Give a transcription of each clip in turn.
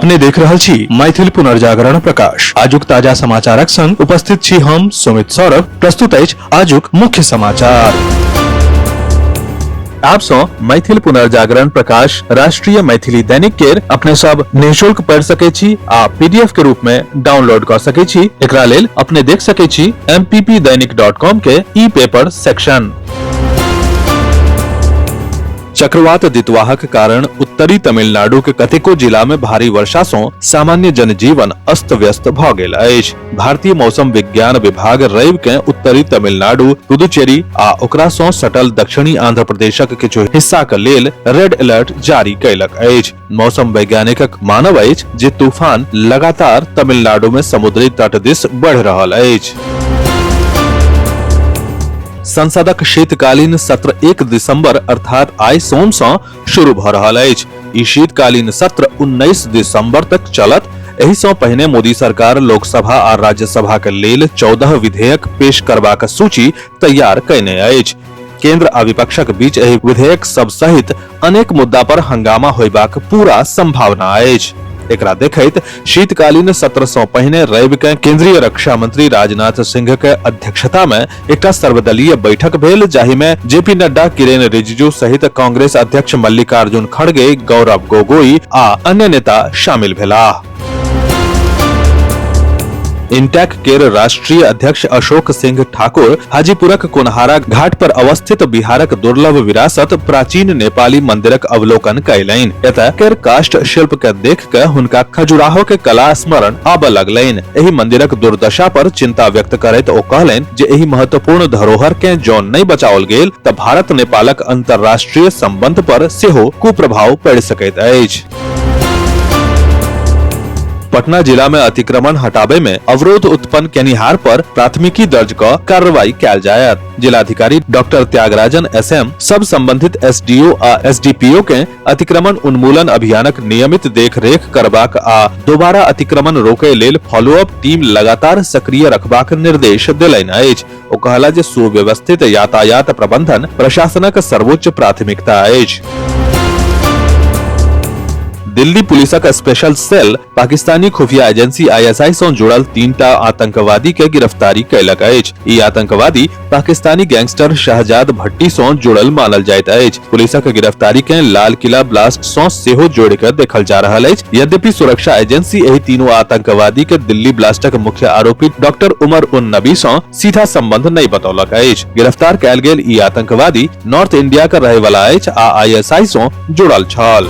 अपने देख रहल छी मैथिल पुनर्जागरण प्रकाश। आजुक ताजा समाचारक संग उपस्थित छी हम सुमित सौरभ। प्रस्तुत अछि आजुक मुख्य समाचार। आप सौ मैथिल पुनर्जागरण प्रकाश राष्ट्रीय मैथिली दैनिक केर अपने सब निःशुल्क पढ़ सके छी आ पीडीएफ के रूप में डाउनलोड कर सके छी। एकरा लेल अपने देख सके छी mppdainik.com के ई पेपर सेक्शन। चक्रवात दितवाहक कारण उत्तरी तमिलनाडु के कतेको जिला में भारी वर्षा सं सामान्य जनजीवन अस्त व्यस्त भ गेल अछि। भारतीय मौसम विज्ञान विभाग रवि के उत्तरी तमिलनाडु, पुदुचेरी आ ओकरा सं सटल दक्षिणी आंध्र प्रदेशक किछु हिस्सा के लेल रेड अलर्ट जारी कयलक अछि। मौसम वैज्ञानिकक मानब अछि जे तूफान लगातार तमिलनाडु में समुद्री तट दिस बढ़ि रहल अछि। संसदक शीतकालीन सत्र 1 दिसंबर अर्थात आइ सोम सँ शुरू भ रहल अछि। ई शीतकालीन सत्र 19 दिसंबर तक चलत। एहि सँ पहिने मोदी सरकार लोकसभा आ राज्यसभा के लेल 14 विधेयक पेश करबाक सूची तैयार कयने अछि। केंद्र आ विपक्षक बीच एहि विधेयक सब सहित अनेक मुद्दा पर हंगामा होयबाक पूरा संभावना अछि। एकरा देखैत शीतकालीन सत्र सँ पहिने रवि के केंद्रीय रक्षा मंत्री राजनाथ सिंह के अध्यक्षता में एकटा सर्वदलीय बैठक भेल, जाहि में जेपी नड्डा, किरेन रिजिजू सहित कांग्रेस अध्यक्ष मल्लिकार्जुन खड़गे, गौरव गोगोई आ अन्य नेता शामिल भेलाह। इंटैक केर राष्ट्रीय अध्यक्ष अशोक सिंह ठाकुर हाजीपुरक कोनहारा घाट पर अवस्थित बिहारक दुर्लभ विरासत प्राचीन नेपाली मंदिरक अवलोकन कयलनि। एतय केर काष्ठ शिल्प के देख के हुनका खजुराहो के कला स्मरण आबऽ लगलनि। एहि मंदिरक दुर्दशा पर चिंता व्यक्त करैत ओ कहलनि जे एहि महत्वपूर्ण धरोहर के जँ नहि बचाओल गेल तऽ भारत नेपालक अंतर्राष्ट्रीय संबंध पर सेहो कुप्रभाव पड़ि सकैत अछि। पटना जिला में अतिक्रमण हटाबे में अवरोध उत्पन्न केनिहार पर प्राथमिकी दर्ज क कार्रवाई कयल जायत। जिलाधिकारी डॉक्टर त्यागराजन एसएम सब संबंधित एसडीओ आ एसडीपीओ के अतिक्रमण उन्मूलन अभियानक नियमित देखरेख करबाक आ दोबारा अतिक्रमण रोकय लेल फॉलोअप टीम लगातार सक्रिय रखबाक निर्देश देलनि अछि। ओ कहला जे सुव्यवस्थित यातायात प्रबंधन प्रशासनक सर्वोच्च प्राथमिकता अछि। दिल्ली पुलिसक स्पेशल सेल पाकिस्तानी खुफिया एजेंसी आईएसआई सं जुड़ल तीनटा आतंकवादी के गिरफ्तारी कयलक अछि। ई आतंकवादी पाकिस्तानी गैंगस्टर शहजाद भट्टी सं जुड़ल मानल जाइत अछि। पुलिसक गिरफ्तारी के लाल किला ब्लास्ट सं सेहो जोड़ि कऽ देखल जा रहल अछि। यद्यपि सुरक्षा एजेंसी एहि तीनू आतंकवादी के दिल्ली ब्लास्टक मुख्य आरोपी डॉक्टर उमर उन नबी सं सीधा संबंध नहि बतौलक अछि। गिरफ्तार कयल गेल ई आतंकवादी नॉर्थ इंडिया के रहे वाला अछि आ आईएसआई सं जुड़ल छल।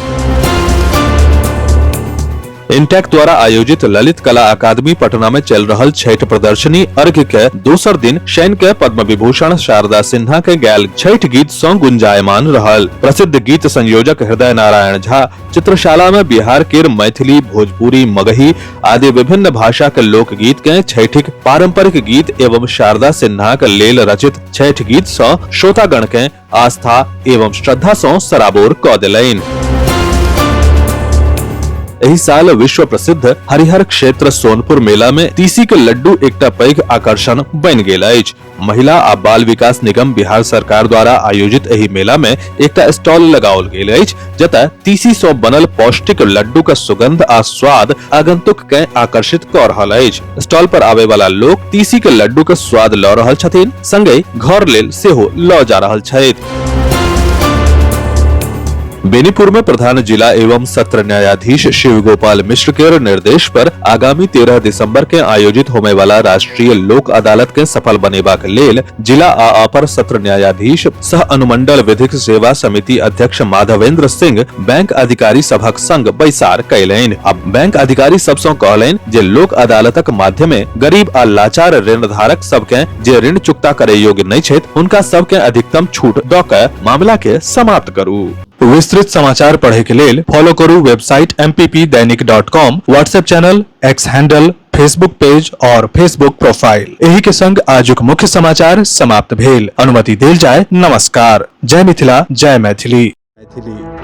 इंटेक द्वारा आयोजित ललित कला अकादमी पटना में चल रहल छठ प्रदर्शनी अर्घ के दोसर दिन शनि के पद्म विभूषण शारदा सिन्हा के गायल छठ गीत सं गुंजायमान रहल। प्रसिद्ध गीत संयोजक हृदय नारायण झा चित्रशाला में बिहार के मैथिली, भोजपुरी, मगही आदि विभिन्न भाषा के लोकगीत के छठिक पारंपरिक गीत एवं शारदा सिन्हा के लेल रचित छठ गीत सं श्रोतागण के आस्था एवं श्रद्धा सं सराबोर क देलनि। एहि साल विश्व प्रसिद्ध हरिहर क्षेत्र सोनपुर मेला में तीसी के लड्डू एकटा पैघ आकर्षण बनि गेल अछि। महिला आ बाल विकास निगम बिहार सरकार द्वारा आयोजित एहि मेला में एकटा स्टॉल लगाओल गेल अछि, जतय तीसी सं बनल पौष्टिक लड्डू के सुगंध आ स्वाद आगंतुक के आकर्षित क रहल अछि। स्टॉल पर आवे वाला लोग तीसी के लड्डू के स्वाद ल रहल छथिन, संगहि घर लेल सेहो ल जा रहल छथि। बेनीपुर में प्रधान जिला एवं सत्र न्यायाधीश शिव गोपाल मिश्र के निर्देश पर आगामी 13 दिसंबर के आयोजित होने वाला राष्ट्रीय लोक अदालत के सफल बनेबाक लेल जिला आ अपर सत्र न्यायाधीश सह अनुमंडल विधिक सेवा समिति अध्यक्ष माधवेंद्र सिंह बैंक अधिकारी सभक संग बैसार कयलनि आ बैंक अधिकारी सब सं कहलनि जे लोक अदालतक माध्यमे गरीब आ लाचार ऋणधारक सबके जे ऋण चुकता करे योग्य नहि छथि हुनका सबके अधिकतम छूट द के मामला के समाप्त करू। विस्तृत समाचार पढ़े के लेल फॉलो करू website mppdainik.com, WhatsApp channel, X handle, Facebook page और फेसबुक प्रोफाइल। एही के संग आजुक मुख्य समाचार समाप्त भेल। अनुमति देल जाय। नमस्कार। जय मिथिला, जय मैथिली। मैथिली।